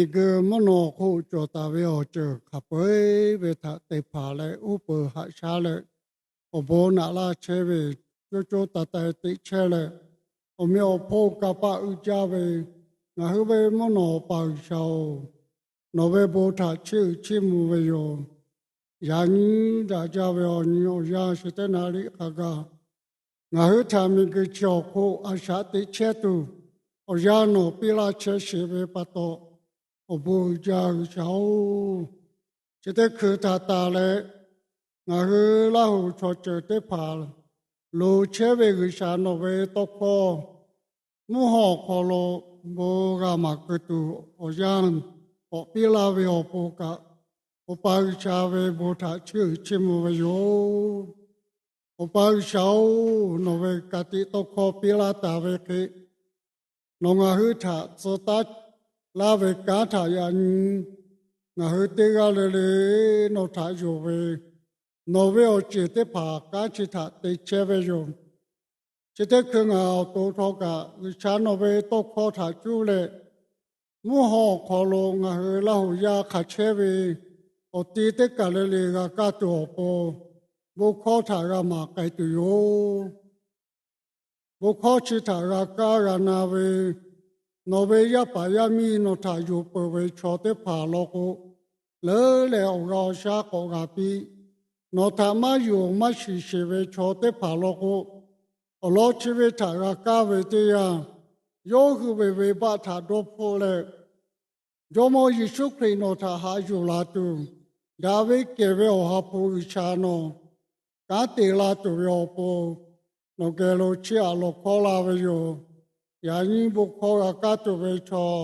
miˬguiˬ mvuhˇ naw hk'oˆ cawˬ taˍ ve awˬ ceuˬ hk'a peu-eˬ ve htaꞈ te hpanˍ leh uˉ peunˍ haꞈ shaˉ leh, awˬ bon naꞈ laˇ chehˇ ve, co co taiˍ taiˍ teꞈ chehˇ leh, awˬ meꞈ awˬ hponˇ kanˇ paˆ uiˍ jaˇ ve ngaˬ hui ve mvuhˇ naw Awˬ pa G'uiˬsha-oˬ, nawˬ ve bon htaꞈ chiˇ uiˍ chiˇ mvuh ve yoˬ. Yaꞈ nyi daꞈ jaˇ ve awˬ nyi awˬ yanˇ chi teˇ naˍ riˆ hk'a gaˬ, ngaˬ hui htaꞈ miˬguiˬ chi awˬ hk'oˆ a shaꞈ teꞈ chehˇ tuˬ, awˬ yanˇ nawˬ piˇ laˇ chehˇ sheˍ ve pa taw, awˬ bon uiˍ jaˇ G'uiˬsha-oˬ. Chi teˇ hkui htaꞈ tanˬ leh, ngaˬ hui Laˇ huˍ chaw ceuˬ teˇ hpaˍ loˍ chehˇ ve G'uiˬsha nawˬ ve tawˇ hkawˇ mvuhˇ hawˉ awˬ hk'aw lo bon g'a maˍ keu tuˬ awˬ yanˇ k'awꞈ piˇ laˇ ve awˬ pon kaꞈ, Awˬ pa G'uiˬsha ve bon htaꞈ chiˇ uiˍ chiˇ mvuh ve yoˬ. Awˬ pa G'uiˬsha-oˬ, nawˬ ve ka tiꞈ tawˇ hkawˇ piˇ laˇ taˍ ve hk'e, nawˬ ngaˬ hui htaꞈ tcuh taˉ laˇ ve kanˉ htaꞈ yaꞈ nyi ngaˬ hui teˇ g'aˇ le le nawˬ htaꞈ yonˍ ve, nawˬ ve awˬ ceˬ teˇ hpaˍ kanˉ chi htaꞈ te chehˇ ve yoˬ. Chi teˇ hkui ngaˬ awˬ to htawˇ kaꞈ G'uiˬsha nawˬ ve tawˇ hkawˇ htaꞈ cuˇ leh, mvuhˇ hawˉ awˬ hk'aw lo ngaˬ hui Laˇ huˍ yaˇ hk'a chehˇ ve awˬ ti teˇ kaˬ le le g'a kaˇ tuˬ awˬ pon, bon hkawˇ htaꞈ g'a maˍ k'ai tuˬ yoˬ. Bon hkawˇ chi htaꞈ g'a kaˇ g'a na ve, nawˬ ve yaˇ paˍ yaˇ miˇ nawˬ htaꞈ yonˍ peuˬ ve chaw teˇ hpaˍ law k'o, leuˉ leh awˬ g'a awˬ shaˉ k'awꞈ g'a piˇ. Nawˬ htaꞈ maˇ yonˍ maˇ shiˍ sheˍ ve chaw teˇ hpaˍ law k'o, awˬ lawn chi ve htaꞈ g'a kaˇ ve teˇ yanˇ, yawˇ hui ve venˇbaˆ htaꞈ dawˇ hpfuhˆ leh, Jawˇmawˇ Yeˍsuˆ Hkriꞈ nawˬ htaꞈ haꞈ yuˬ la tuˬ, daꞈ ve kehˬ ve Awˬ ha hpu G'uiˬsha nawˬ kanˉ te la tuˬ ve awˬ pon, nawˬ geh lo chiˇ aꞈ lawˬ hkawˇ la ve yoˬ. Yaꞈ nyi bon hkawˇ g'a kaˇ tuˬ ve chaw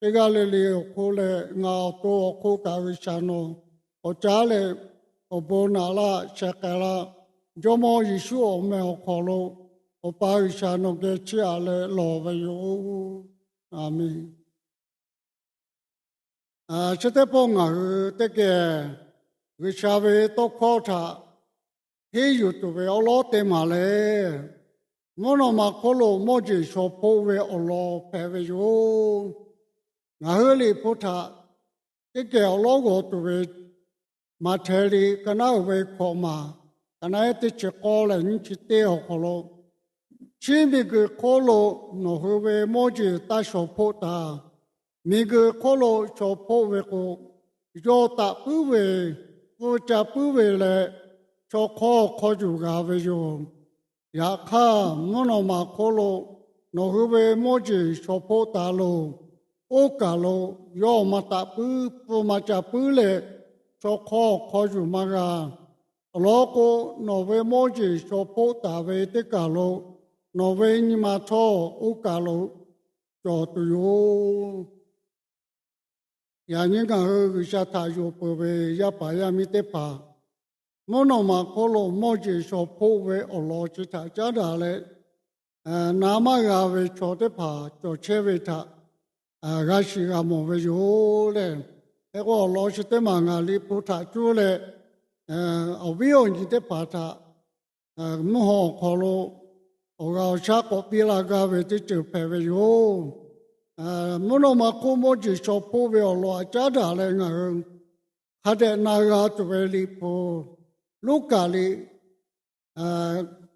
teˇ g'aˇ le le awˬ hk'oˆ leh ngaˬ awˬ to awˬ hk'oˆ kaꞈ G'uiˬsha nawˬ k'awꞈ caˉ leh, awˬ bon naꞈ laˇ sheh k'ai laˇ. Jawˇmawˇ Yeˍsuˆ awˬ meh awˬ hk'aw lo Awˬ pa G'uiˬsha nawˬ geh chiˇ aꞈ leh lawˬ ve yoˬ. A menˬ. Chi teˇ pawˆ ngaˬ hui teˇ geh G'uiˬsha ve tawˇ hkawˇ htaꞈ henˇ yuˬ tuˬ ve awˉ lawˉ teˇ maˬ lehˬ, mvuhˇ naw ma hk'oˆ lo mawˇ jeˬ shaw hpoˆ ve awˬ lawn hpehꞈ ve yoˬ. Ngaˬ hui Liꞈ hpu htaꞈ teˇ geh awˬ lawˉ g'awˬ tuˬ ve Maꞈhtehˍ liꞈ ka naˉ uiˍ ve hkawꞈ maˬ, ka naˉ ehˉ teˇ chi k'awˇ leh nyiˇ chi teˇ awˬ hk'aw lo, chi miˬguiˬ hk'oˆ lo nawˬ hui ve mawˇ jeˬ taˇ shaw hpoˆ taˍ. Miˬguiˬ hk'oˆ lo shaw hpoˆ ve k'o, yawˇ taꞈ puiˉ ve, pfuhˇ ca puiˉ ve leh, chaw hk'awˇ hk'aw yuˬ g'a ve yoˬ. Yaꞈ hk'aˇ, mvuhˇ naw ma hk'oˆ lo nawˬ hui ve mawˇ jeˬ shaw hpoˆ taˍ loˬ. Oˇ kaˬ lo yawˇ maˇ taꞈ puiˉ, pfuhˇ maˇ ca puiˉ leh, chaw hk'awˇ hk'aw yuˬ maˇ g'a. Awˬ lawn k'o, nawˬ ve mawˇ jeˬ shaw hpoˆ taˍ ve teˇ kaˬ lo nawˬ ve nyi ma htawˇ oˇ kaˬ lo cawˬ tuˬ yoˬ. Yaꞈ nyi ngaˬ hui G'uiˬsha htaꞈ yonˍ peuˬ ve yaˇ paˍ yaˇ miˇ teˇ hpaˍ, mvuhˇ naw ma hk'oˆ lo mawˇ jeˬ shaw hpoˆ ve awˬ lawn chi htaꞈ caˉ daꞈ leh, na maˇ g'a ve chaw teˇ hpaˍ cawˬ chehˇ ve htaꞈ g'a shiˍ g'a mawˬ ve yoˬ lehˬ. Hk'e k'o, awˬ lawn chi teˇ maˬ ngaˬ Liꞈ hpu htaꞈ cuˇ leh, awˬ viˉ awˬ nyi teˇ hpaˍ htaꞈ mvuhˇ haw awˬ hk'aw lo awˬ g'a awˬ shaˉ k'awꞈ piˇ laˇ gaˇ ve teˇ ceuˬ hpehꞈ ve yoˬ. Mvuhˇ naw ma hk'oˆ mawˇ jeˬ shaw hpoˆ ve awˬ lawn htaꞈ caˉ daꞈ leh ngaˬ hui hk'a dehꞈ na g'a tuˬ ve Liꞈ hpu, Luˉkaꞈ liꞈ,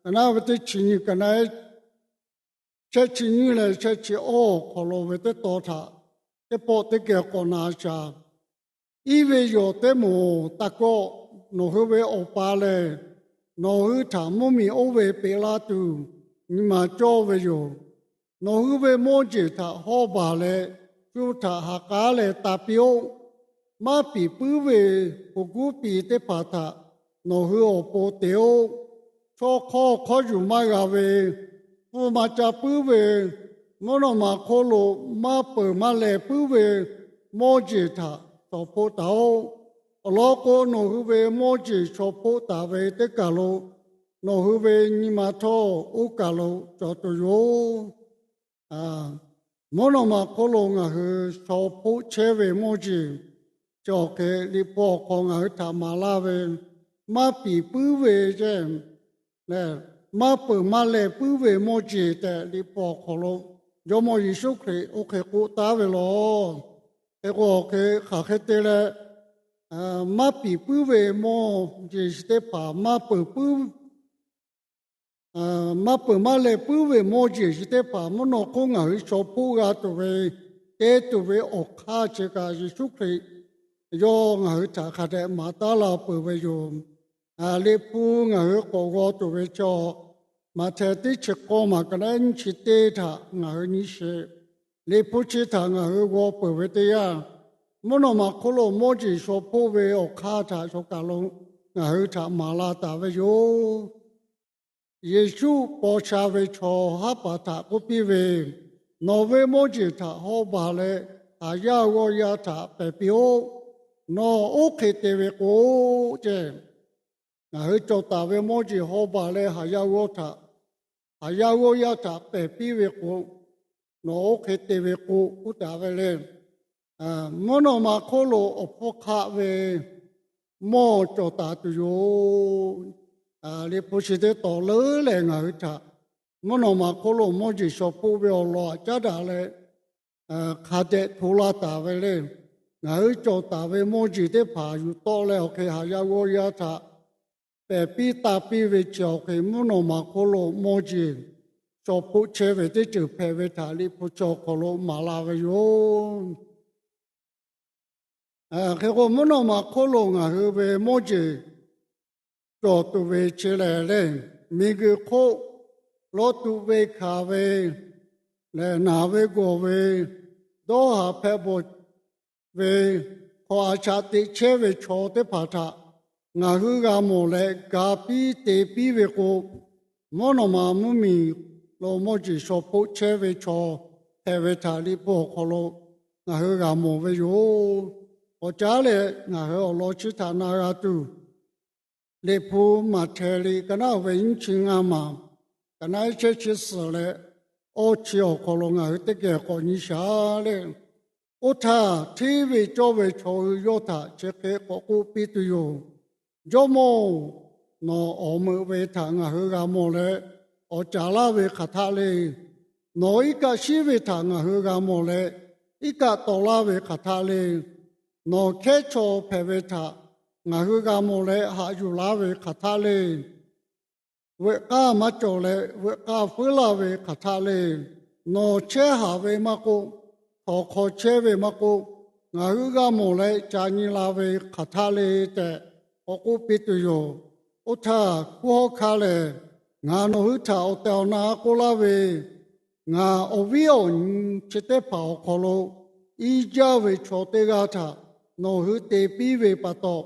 ka naˉ ve teˇ chi nyi, ka naˉ shehˆ chi nyiˇ leh shehˆ chi awˇ awˬ hk'aw lo ve teˇ tawn htaꞈ teˇ pawˆ teˇ geh k'awꞈ na shaˍ. Iˉ ve yawˬ teˇ moˍ taˇ kawˆ. Nawˬ hui ve Awˬ pa lehˬ, nawˬ hui htaꞈ mvuhˇmiˬ oˇ ve peꞈ laˇ tuˬ nyi ma cawˇ ve yoˬ. Nawˬ hui ve mawˇ jeˬ htaꞈ hawˇ baˬ leh, shu htaꞈ ha k'aˉ leh ta piˇ-oˆ. Maˇ piˍ puiˉ ve, hk'oˍ guˉ piˍ teˇ hpaˍ htaꞈ nawˬ hui awˬ pon te-oˆ. Chaw hk'awˇ hk'awˇ yuˬ maˇ g'a ve, pfuhˇ maˇ ca puiˉ ve, mvuhˇ naw ma hk'oˆ lo maˇ peuˬ maˇ leh puiˉ ve mawˇ jeˬ htaꞈ shaw hpoˆ taˍ-oˆ. Awˬ lawn k'o, nawˬ hui ve mawˇ jeˬ shaw hpoˆ taˍ ve teˇ kaˬ lo nawˬ hui ve nyi ma htawˇ oˇ kaˬ lo cawˬ tuˬ yoˬ. Mvuhˇ naw ma hk'oˆ lo ngaˬ hui shaw hpoˆ chehˇ ve mawˇ jeˬ, chi awˬ hk'e Liꞈ hpu awˬ hk'aw ngaˬ hui htaꞈ maˍ laˇ ve, maˇ piˍ puiˉ ve ceˇ, maˇ peuˬ maˇ leh puiˉ ve mawˇ jeˬ tehꞈ Liꞈ hpu awˬ hk'aw lo Jawˇmawˇ Yeˍsuˆ Hkriꞈ oˇ hk'e k'oˆ taˉ ve laˬ. Hk'e k'o, hk'aˬ hk'e te leh, maˇ piˍ puiˉ ve mawˇ jeˬ chi teˇ hpaˍ, maˇ peuˬ puiˉ maˇ peuˬ maˇ leh puiˉ ve mawˇ jeˬ chi teˇ hpaˍ mvuhˇ naw hk'oˆ ngaˬ hui shaw hpoˆ g'a tuˬ ve, te tuˬ ve awˬ hk'aˇ chi kaꞈ Yeˍsuˆ Hkriꞈ yawˇ ngaˬ hui htaꞈ hk'a dehꞈ maˍ taˉ la peuˬ ve yoˬ. Liꞈ hpu ngaˬ hui k'awꞈ g'aw tuˬ ve chaw, Maꞈhtehˍ teˇ chi k'awˇ maˬ ka naˉ nyiˇ chi teˇ htaꞈ ngaˬ hui nyi sheˍ. Liꞈ hpu chi htaꞈ ngaˬ hui g'aw peuˬ ve teˇ yanˇ, mvuhˇ naw ma hk'oˆ lo mawˇ jeˬ shaw hpoˆ ve awˬ hk'aˇ htaꞈ chaw kaˬ lo ngaˬ hui htaꞈ maˍ la taˍ ve yoˬ. Yeˍsuˆ paw sha ve chaw haˉ paˍ htaꞈ k'oˆ piˇ ve, Nawˬ ve mawˇ jeˬ htaꞈ haw baˬ leh, haˍ yaˇ g'awˇ yaˇ htaꞈ pehˬ piˇ-oˆ. Nawˬ oˇ hk'e te ve k'o, ceˇ, ngaˬ hui cawˬ taˍ ve mawˇ jeˬ haw baˬ leh haˍ yaˇ g'awˇ htaꞈ, haˍ yaˇ g'awˇ yaˇ htaꞈ pehˬ piˇ ve k'o, nawˬ oˇ hk'e te ve k'o, k'oˆ taˍ ve le. Mvuhˇ naw ma hk'oˆ lo awˬ hpfuhˇ hk'aˆ ve mawˇ cawˬ taˍ tuˬ yoˬ. Liꞈ hpu chi teˇ tawn leuˉ lehˬ ngaˬ hui htaꞈ mvuhˇ naw ma hk'oˆ lo mawˇ jeˬ shaw hpoˆ ve awˬ lawn aꞈ caˉ daꞈ leh, hk'a dehꞈ hto laˇ taˍ ve le. Ngaˬ hui cawˬ taˍ ve mawˇ jeˬ teˇ hpaˍ yuˬ tawˆ leh awˬ hk'e haˍ yaˇ g'awˇ yaˇ htaꞈ pehˬ piˇ taˇ piˇ ve chi awˬ hk'e mvuhˇ naw ma hk'oˆ lo mawˇ jeˬ shaw hpoˆ chehˇ ve teˇ ceuˬ hpehꞈ ve htaꞈ Liꞈ hpu chi awˬ hk'aw lo maˍ la ve yoˬ. Hk'e k'o, mvuhˇ naw ma hk'oˆ lo ngaˬ hui ve mawˇ jeˬ cawˬ tuˬ ve chi lehˬ le, miˬguiˬ hk'oˆ lawˇ tuꞈ ve hkanˍ ve lehˬ, naˬ ve gawˬ ve, dawˇ haˍ hpehꞈ bawˬ ve, hk'awꞈ a shaꞈ teꞈ chehˇ ve chaw teˇ hpaˍ htaꞈ ngaˬ hui g'a mawˬ leh ga piˇ te piˇ ve k'o, mvuhˇ naw ma mvuhˇmiˬ lo mawˇ jeˬ shaw hpoˆ chehˇ ve chaw hpehꞈ ve htaꞈ Liꞈ hpu awˬ hk'aw lo ngaˬ hui g'a mawˬ ve yoˬ. K'awꞈ caˉ leh ngaˬ hui awˬ lawn chi htaꞈ na g'a tuˬ, Liꞈ hpu Maꞈhtehˍ liꞈ ka naˉ ve nyiˇ chi ngaˇ maˬ, ka naˉ iˉ chehˇ chi suhˍ leh awˇ chi awˬ hk'aw lo ngaˬ hui teˇ geh k'awꞈ nyi shaˍ le. Oˇ htaˇ, hteˇ ve cawˇ ve chaw hui yawˇ htaꞈ chi hk'e k'awꞈ k'oˆ piˇ tuˬ yoˬ. Jawˇmawˇ-oˬ, nawˬ awˬ meuꞈ ve htaꞈ ngaˬ hui g'a mawˬ leh, awˬ caˍ laˇ ve hk'aˬ htaˆ le. Nawˬ iˉ kaˆ shiˉ ve htaꞈ ngaˬ hui g'a mawˬ leh, iˉ kaˆ taw laˇ ve hk'aˬ htaˆ le. Nawˬ hkehˉ chaw hpehꞈ ve htaꞈ ngaˬ hui g'a mawˬ leh haꞈ yuˬ laˇ ve hk'aˬ htaˆ le. Veuꞈ k'aˇ maˇ cawˬ leh veuꞈ k'aˇ feuˉ laˇ ve hk'aˬ htaˆ le. Nawˬ chehˇ haˍ ve maˇ k'oˆ, htawnˍ hk'aw chehˇ ve maˇ k'oˆ, ngaˬ hui g'a mawˬ leh ca nyi la ve hk'aˬ htaˆ le tehꞈ k'awꞈ k'oˆ piˇ tuˬ yoˬ. Oˇ htaˇ hkunˉ hawˉ hkanˇ lehˬ, ngaˬ nawˬ hui htaꞈ awˬ tehˬ awˬ na k'oˆ laˇ ve, ngaˬ awˬ viˉ awˬ nyi chi teˇ hpaˍ awˬ hk'aw lo iˉ jaˇ ve chaw teˇ g'aˇ htaꞈ nawˬ hui te piˇ ve pa taw,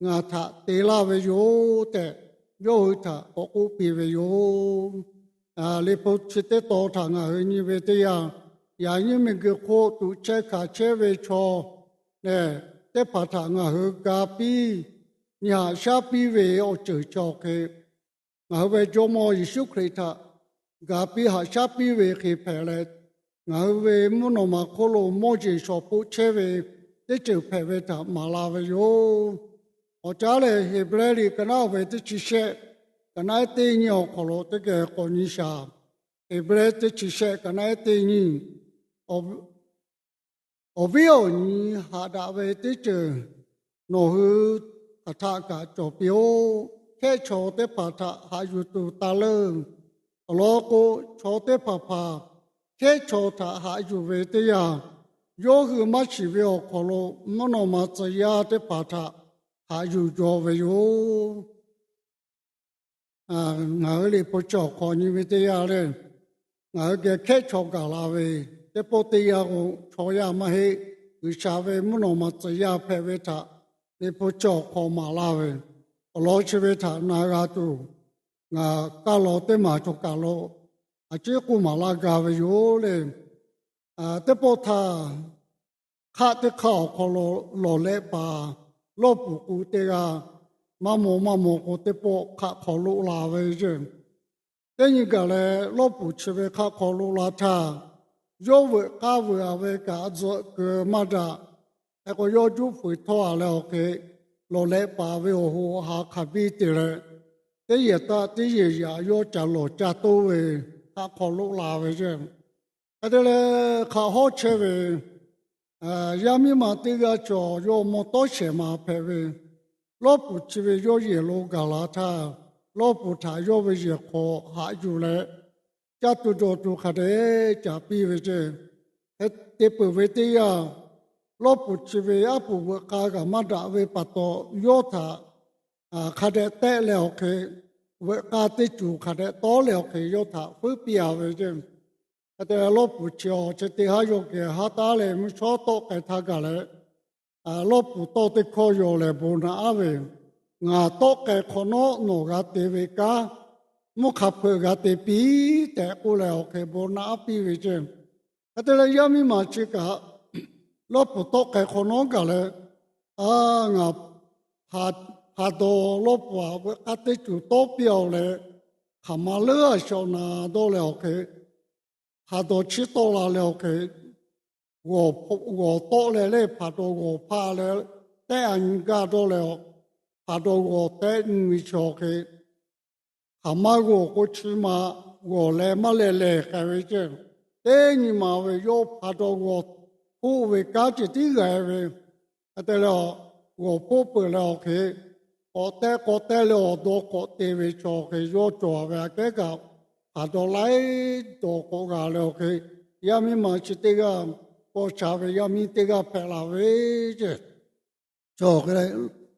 ngaˬ htaꞈ te laˇ ve yoˬ tehꞈ, yawˇ hui htaꞈ k'awꞈ k'oˆ piˇ ve yoˬ. Liꞈ hpu chi teˇ tawn htaꞈ ngaˬ hui nyi ve teˇ yanˇ, yaꞈ nyi miˬguiˬ hk'oˆ tuꞈ chehˇ hkanˍ chehˇ ve chaw lehˬ, teˇ hpaˍ htaꞈ ngaˬ hui ga piˇ, nyi haꞈ shaˉ piˇ ve awˬ ceuˬ chi awˬ hk'e, ngaˬ hui ve Jawˇmawˇ Yeˍsuˆ Hkriꞈ htaꞈ ga piˇ haꞈ shaˉ piˇ ve hk'e hpehꞈ leh, ngaˬ hui ve mvuhˇ naw ma hk'oˆ lo mawˇ jeˬ shaw hpoˆ chehˇ ve teˇ ceuˬ hpehꞈ ve htaꞈ maˍ la ve yoˬ. K'awꞈ caˉ leh Heˍbrehˇ liꞈ ka naˉ ve teˇ chi shehˆ, ka naˉ teˇ nyi awˬ hk'aw lo teˇ geh k'awꞈ nyi shaˍ. Heˍbrehˇ teˇ chi shehˆ ka naˉ teˇ nyi, awˬ viˉ awˬ nyi haꞈ daꞈ ve teˇ ceuˬ nawˬ hui hk'aˬ htaˆ kaꞈ cawˬ piˇ-oˆ. Hkehˉ chaw teˇ hpaˍ htaꞈ haꞈ yuˬ tuˬ taˍ leuˬ. Awˬ lawn k'o, chaw teˇ hpaˍ hpaˍ hkehˉ chaw htaꞈ haꞈ yuˬ ve teˇ yanˇ, yawˇ hui maˇ shiˍ ve awˬ hk'aw lo mvuhˇ naw ma tcuh yaˇ teˇ hpaˍ htaꞈ haꞈ yuˬ jaw ve yoˬ. Ngaˬ hui Liꞈ hpu chi awˬ hk'aw nyi ve teˇ yanˇ lehˬ, ngaˬ hui geh hkehˉ chaw gaˬ la ve, teˇ pawˆ teˇ yanˇ k'o, chaw yaˇ maˇ heˆ, G'uiˬsha ve mvuhˇ naw ma tcuh yaˇ hpehꞈ ve htaꞈ Liꞈ hpu chi awˬ hk'aw maˍ la ve, awˬ lawn chi ve htaꞈ na g'a tuˬ, ngaˬ kaˇ law teˇ maˬ cawˬ kaˬ lo a ciˉ k'oˆ maˍ laˇ gaˇ ve yoˬ le. Teˇ pawˆ htaˇ, hk'aˆ teˇ hk'aˆ awˬ hk'aw lo lawˬ leh paˍ lawˇ puˍ k'u teˇ g'aˇ, maˇ maw maˇ maw k'o teˇ pawˆ hk'aˆ hk'aw loˆ la ve ceˇ. Teˇ nyi gaˬ leh lawˇ puˍ chi ve hk'aˆ hk'aw loˆ la htaˇ, yawˇ veuꞈ k'aˇ veuꞈ-a ve kaꞈ tzuhꞈ keu maˇ daꞈ. Hk'e k'o, yawˇ juˇ fuiˍ htawˇ-a leh awˬ hk'e lawˬ leh paˍ ve awˬ hoꞈ awˬ ha hk'aˬ biˇ te leh, teˇ yehˬ taˆ teˇ yehˬ yaꞈ yawˇ ca lawˬ ca toˇ ve hk'aˆ hk'aw loˆ la ve ceˇ. Hk'e te leh, hk'aˆ hawˉ chehˇ ve Yaˇ miˇ ma teˇ g'aˇ chaw yawˇ mawˇ tawˉ shehˍ ma hpehꞈ ve, lawˇ puˍ chi ve yawˇ yehˬ lo gaˬ la htaˇ, lawˇ puˍ htaꞈ yawˇ ve yehˬ hk'aw haꞈ yuˬ leh, caˇ tuˬ dawˬ tuˬ hk'a dehꞈ caˍ piˇ ve ceˇ. Hk'e te peuˬ ve teˇ yanˇ, lawˇ puˍ chi ve aˉ poꞈ veuꞈ k'a g'a maˇ daꞈ ve pa taw, yawˇ htaꞈ hk'a dehꞈ tehˆ leh awˬ hk'e, veuꞈ k'a teˇ ceuˬ hk'a dehꞈ tawˉ leh awˬ hk'e yawˇ htaꞈ feuˉ piˇ a ve ceˇ. Hk'e te leh lawˇ puˍ chi awˬ chi teˇ haˉ yawˇ geh haˉ taˉ leh mvuhˇ shawˉ tawˆ k'ai htaˇ gaˬ leh, lawˇ puˍ tawˇ teˇ hkawˇ yaw lehˬ bon naꞈ aˉ ve, Ngaˬ tawˆ k'ai hk'awꞈ nawˉ nawˬ g'a te ve kanˉ mvuhˇ hk'a hpeuꞈ g'a te piˇ tehꞈ k'oˆ leh awˬ hk'e bon naꞈ aˉ piˇ ve ceˇ. Hk'e te leh yaˇ miˇ ma chi kaꞈ lawˇ puˍ tawˆ k'ai hk'awꞈ nawˉ gaˬ leh, A, ngaˬ hpaˍ dawˬ lawˇ puˍ aꞈ veuꞈ k'a teˇ ceuˬ tawˉ piˇ a leh, hk'aˬ ma leuˉ a shawꞈ na dawˇ leh awˬ hk'e, hpaˍ dawˬ chiˇ tawˆ la leh awˬ hk'e, g'awˬ tawˆ leh leh hpaˍ dawˬ g'awˬ hpaˇ leh tehˆ a nyi gaˇ dawˇ leh, hpaˍ dawˬ g'awˬ tehˆ nyi ve chaw hk'e, hk'aˬ ma g'awˬ k'o chi ma g'awˬ leh maˇ leh lehˬ k'ai ve ceˇ. Teˇ nyi ma ve yawˇ hpaˍ dawˬ g'awˬ hpoˆ ve kanˉ ceh tiˉ g'a ve, hk'e te leh g'awˬ hpoˆ peuˬ leh awˬ hk'e, k'awꞈ tehˆ k'awꞈ tehˆ leh awˬ dawˇ k'awꞈ te ve chaw hk'e yawˇ cawˬ ve aꞈ kehˉ kaꞈ, hpaˍ dawˬ laiˉ dawˬ k'awꞈ g'a leh awˬ hk'e, yaˇ miˇ ma chi teˇ g'aˇ, paw cha ve yaˇ miˇ teˇ g'aˇ hpehꞈ la ve ceˇ. Chaw hk'e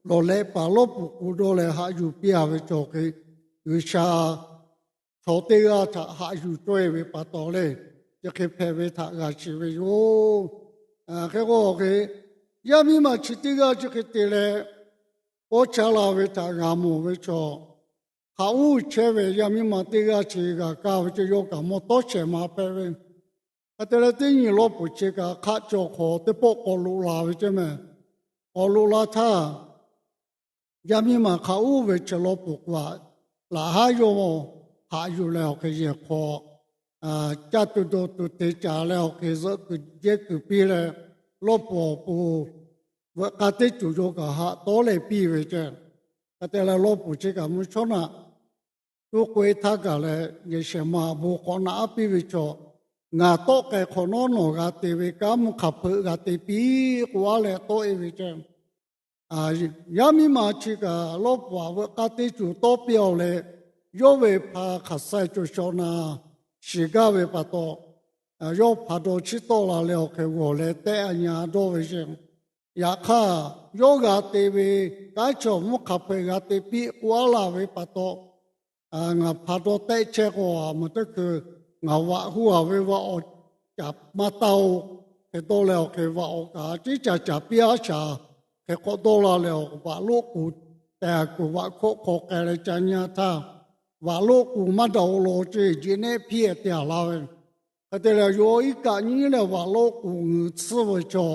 lawˬ leh paˍ lawˇ puˍ k'o dawˇ leh haꞈ yuˬ piˇ a ve chaw hk'e, G'uiˬsha chaw teˇ g'aˇ htaꞈ haꞈ yuˬ cawˇ e ve pa taw leh, chi hk'e hpehꞈ ve htaꞈ g'a shiˍ ve yoˬ. Hk'e k'o hk'e, yaˇ miˇ ma chi teˇ g'aˇ chi hk'e te leh, paw cha la ve htaꞈ g'a mawˬ ve chaw, hk'a uˉ chehˇ ve yaˇ miˇ ma teˇ g'aˇ chi g'a kaˇ ve ceˇ. Yawˇ kaꞈ mawˇ tawˉ shehˍ ma hpehꞈ ve, hk'e te leh teˇ nyi lawˇ puˍ chi kaꞈ hk'aˆ cawˬ hk'awꞈ teˇ pawˆ k'awꞈ loꞈ la ve ceˇ mehˍ. K'awꞈ loꞈ la htaˇ, yaˇ miˇ ma hk'a uˉ ve chi lawˇ puˍ k'o aꞈ, laꞈ haˉ yawˇ haꞈ yuˬ leh awˬ hk'e yehˬ hk'aw caˇ tuˬ dawˬ tuˬ te caˍ leh awˬ hk'e zuhˆ kuiˬ jehˇ kuiˬ piˇ leh, lawˇ puˍ awˬ pon veuꞈ k'a teˇ ceuˬ yawˇ kaꞈ haꞈ tawˉ leh piˇ ve ceˇ. Hk'e te leh lawˇ puˍ chi kaꞈ mvuhˇ shawˉ naꞈ tuˉ k'oꞈ e htaˇ gaˬ leh, yehˬ shehˍ ma bon k'awꞈ naꞈ aˉ piˇ ve chaw, Ngaˬ tawˆ k'ai hk'awꞈ nawˉ nawˬ g'a te ve kanˉ mvuhˇ hk'a hpeuꞈ g'a te piˇ k'oˆ a leh tawˆ e ve ceˇ. Yaˇ miˇ ma chi kaꞈ lawˇ puˍ aꞈ veuꞈ k'a teˇ ceuˬ tawˉ piˇ a leh, yawˇ ve hpa hk'aˬ sai cawˬ shawꞈ na shiˍ gaˇ ve pa taw, yawˇ hpaˍ dawˬ chiˇ tawˆ la leh awˬ hk'e g'awˬ leh tehˆ a nyi a dawˇ ve ceˇ. Yaꞈ hk'aˇ, yawˇ g'a te ve kanˉ chaw mvuhˇ hk'a hpeuꞈ g'a te piˇ k'oˆ a laˇ ve pa taw, ngaˬ hpaˍ dawˬ tehˆ chehˇ k'o, a meuˍ teˇ hkui ngaˬ vaꞈ hu a ve vaꞈ awˬ caˍ maˇ taˇ oˬ. Hk'e dawˇ leh awˬ hk'e vaꞈ awˬ kaꞈ ciˉ ca caˍ piˇ a shaˍ. Hk'e k'awꞈ dawˇ la leh awˬ vaꞈ loˆ k'oˍ tehˬ a kuiˬ vaꞈ hkawˆ hk'aw k'ai leh ca nyi a htaˇ, vaꞈ loˆ k'oˍ maˇ daꞈ oˬ law ceˇ jeꞈ nehˆ hpiˇ te a laˇ ve. Hk'e te leh yawˇ iˉ kaˆ nyiˉ leh vaꞈ loˆ k'oˍ ngeuˍ tsuhˇ ve chaw,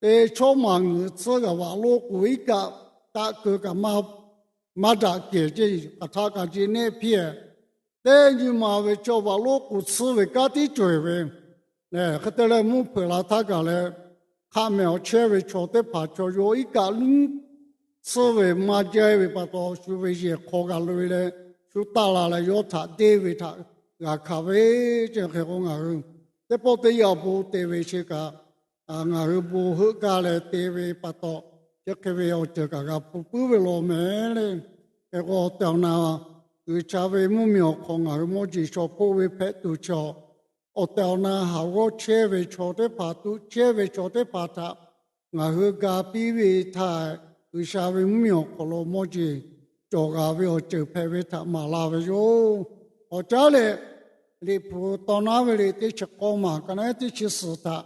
teˇ chawˇ maˬ ngeuˍ tsuhˇ kaꞈ vaꞈ loˆ k'oˍ iˉ kaˆ taˆ keu kaꞈ maˇ daꞈ kehˬ ceˇ, hk'aˬ htaˆ kaꞈ jeꞈ nehˆ hpiˇ. Teˇ nyi ma ve chaw vaꞈ loˆ k'oˍ tsuhˇ ve kanˉ tiˉ cawˬ e ve. Hk'e te leh mvuhˇ hpeuꞈ la htaˇ gaˬ leh, hk'aˆ mehˍ awˬ chehˇ ve chaw teˇ hpaˍ chaw yawˇ iˉ kaˆ nyiˉ tsuhˇ ve maˇ jaˇ ve pa taw, shu ve yehˬ hk'aw g'a loꞈ e leh, shu taˆ la leh yawˇ htaꞈ deˇ ve htaꞈ g'a hkanˍ ve ceˇ. Hk'e k'o ngaˬ hui teˇ pawˆ teˇ yanˇ bon te ve chi kaꞈ, ngaˬ hui bon heuˆ gaˇ leh te ve pa taw, chi hk'e ve awˬ ceuˬ kaꞈ g'a hpu puiˉ ve law mehˍ le. Hk'e k'o awˬ tehˬ awˬ na, G'uiˬsha ve mvuhˇmiˬ awˬ hk'aw ngaˬ hui mawˇ jeˬ shaw hpoˆ ve hpehꞈ tuˬ chaw, awˬ tehˬ awˬ na haˍ g'awˇ chehˇ ve chaw teˇ hpaˍ, tuꞈ chehˇ ve chaw teˇ hpaˍ htaꞈ ngaˬ hui ga piˇ ve htaꞈ, G'uiˬsha ve mvuhˇmiˬ awˬ hk'aw lo mawˇ jeˬ cawˬ g'a ve awˬ ceuˬ hpehꞈ ve htaꞈ maˍ la ve yoˬ. Awˬ caˉ lehˬ, Liꞈ hpu taw naˉ ve le teˇ chi k'awˇ maˬ ka naˉ teˇ chi suhˍ htaꞈ